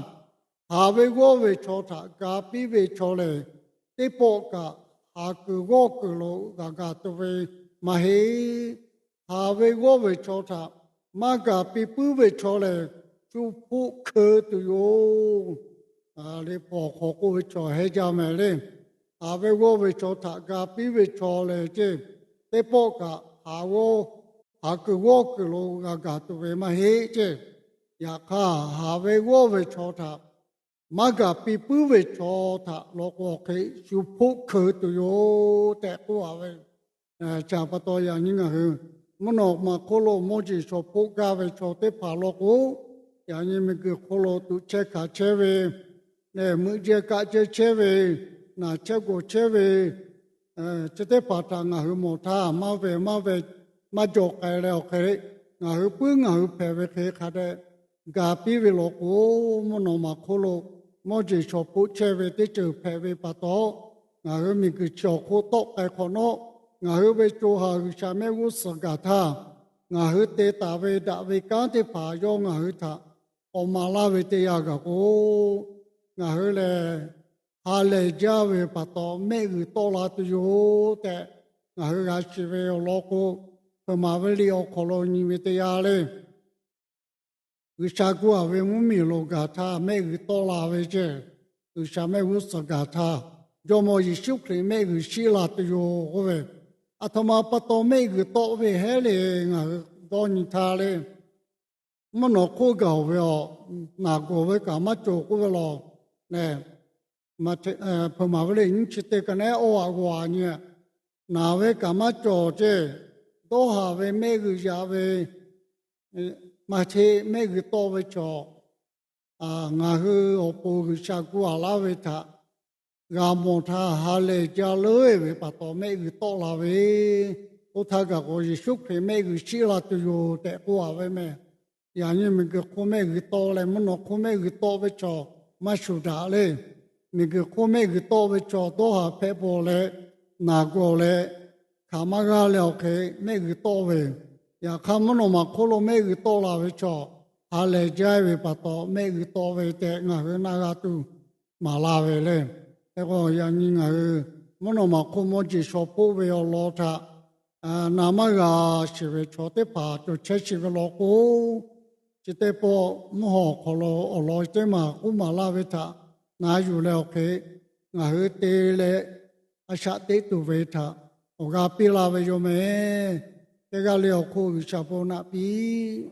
haˍ ve g'awˇ ve chaw htaꞈ ga piˇ ve chaw lehˬ, teˇ pawˆ kaꞈ haˍ kuiˬ g'awˇ kuiˬ lo g'a gaˬ tuˬ ve maˇ heˆ. Haˍ ve g'awˇ ve chaw htaꞈ maˇ gaˬ piˇ puiˉ ve chaw lehˬ, shu hpoˆ hkeu tuˬ yoˬ. Liꞈ hpu awˬ hk'aw k'oˆ ve chaw hehnˇ jaˇ mehˍ le. Haˍ ve g'awˇ ve chaw htaꞈ ga piˇ ve chaw lehˬ ceˇ, teˇ pawˆ kaꞈ haˍ g'awˇ, haˍ kuiˬ g'awˇ kuiˬ lo g'a gaˬ tuˬ ve maˇ heˆ ceˇ. Yaꞈ hk'aˇ, haˍ ve g'awˇ ve chaw htaꞈ maˇ gaˬ piˇ puiˉ ve chaw htaꞈ law k'o, hk'e shu hpoˆ hkeu tuˬ yoˬ tehꞈ k'oˆ a ve. Chi pa taw yaꞈ nyi ngaˬ hui mvuhˇ naw ma hk'oˆ lo mawˇ jeˬ shaw hpoˆ gaˇ ve chaw teˇ hpaˍ law k'o, yaꞈ nyi miˬguiˬ hk'oˆ lo tuꞈ chehˇ hkanˍ chehˇ ve, meuꞈ jehˇ kaˆ jehˇ chehˇ ve, naˬ chehˇ gawˬ chehˇ ve, chi teˇ hpaˍ htaꞈ ngaˬ hui mawˬ htaˇ, maˇ ve maˇ ve maˇ jaw k'ai leh awˬ hk'e, ngaˬ hui puiˉ ngaˬ hui hpehꞈ ve hk'e hk'a dehꞈ ga piˇ ve law k'o, mvuhˇ naw ma hk'oˆ lo mawˇ jeˬ shaw hpoˆ chehˇ ve teˇ ceuˬ hpehꞈ ve pa taw, ngaˬ hui miˬguiˬ chi awˬ hk'oˆ tawˆ k'ai hk'awꞈ nawˉ, ngaˬ hui ve co ha G'uiˬsha mehˆ g'uˇ suhˍ gaˬ htaˇ, ngaˬ hui te taˍ ve daꞈ ve kanˉ teˇ hpaˍ yawˇ ngaˬ hui htaꞈ k'awꞈ maˍ laˇ ve teˇ yanˇ gaˬ k'o, ngaˬ hui lehˬ ha lehˬ jaˇ ve pa taw mehˆ g'uiˬ tawˆ la tuˬ yoˬ tehꞈ, ngaˬ hui g'a shiˍ ve awˬ lawn k'o, hpeuꞈ maˍ ve liꞈ awˬ hk'aw lo nyi ve teˇ yanˇ le. G'uiˬsha gu aˬ ve mvuhˇmiˬ lo gaˬ htaˇ mehˆ g'uiˬ tawˆ la ve ceˇ. G'uiˬsha mehˆ g'uˇ suhˍ gaˬ htaˇ, Jawˇmawˇ Yeˍsuˆ Hkriꞈ mehˆ g'uiˬ shiˆ la tuˬ yoˬ k'oˆ ve, aˬ htoꞈ ma pa taw mehˆ g'uiˬ tawˆ ve heˉ le ngaˬ hui dawˇ nyi htaˇ le. Mvuhˇ naw hk'oˆ gaˬ ve awˬ, naˬ gawˬ ve kaꞈ maˇ cawˬ k'oˆ ve law. Hpeuꞈ maˍ ve le nyiˇ chi teˇ ka neˉ awˇ aꞈ g'aw aꞈ nyi, naˬ ve kaꞈ maˇ cawˬ ceˇ. Dawˇ haˍ ve mehˆ g'uiˬ yaꞈ ve maˇ heˆ, mehˆ g'uiˬ tawˆ ve chaw, ngaˬ hui awˬ pon G'uiˬsha gu aˬ laˇ ve htaꞈ g'a mawˬ htaˇ ha lehˬ jaˇ leuˉ ve pa taw mehˆ g'uiˬ tawˆ la ve. Oˇ htaˇ gaˬ k'o Yeˍsuˆ Hkriꞈ mehˆ g'uiˬ shiˆ la tuˬ yoˬ tehꞈ k'oˆ a ve mehˍ. Yaꞈ nyi miˬguiˬ hk'oˆ mehˆ g'uiˬ tawˆ leh mvuhˇ naw hk'oˆ mehˆ g'uiˬ tawˆ ve chaw maˇ shuˍ daꞈ le. Miˬguiˬ hk'oˆ mehˆ g'uiˬ tawˆ ve chaw dawˇ haˍ hpehꞈ bawˬ leh, naˬ gawˬ leh, hk'aˬ maˇ g'aˇ leh awˬ hk'e mehˆ g'uiˬ tawˆ ve. Yaꞈ hk'aˇ mvuhˇ naw ma hk'oˆ lo mehˆ g'uiˬ tawˆ la ve chaw ha lehˬ jaˇ ve pa taw mehˆ g'uiˬ tawˆ ve tehꞈ ngaˬ hui na g'a tuˬ maˍ la ve le. Hk'e k'o yaꞈ nyi ngaˬ hui mvuhˇ naw ma hk'oˆ mawˇ jeˬ shaw hpoˆ ve awˬ lawn htaꞈ na maˇ g'a shiˍ ve chaw teˇ hpaˍ cawˬ chehˇ shiˍ ve law k'o, chi teˇ pawˆ mvuhˇ haw awˬ hk'aw lo awˬ lawn teˇ maˬ k'oˆ maˍ laˇ ve htaꞈ na yuˬ leh awˬ hk'e ngaˬ hui te leh a shaꞈ teꞈ tuˬ ve htaꞈ awˬ g'a piˇ la ve yoˬ mehˍ. Teˇ g'aˇ le awˬ hk'oˆ G'uiˬsha bon naꞈ piˇ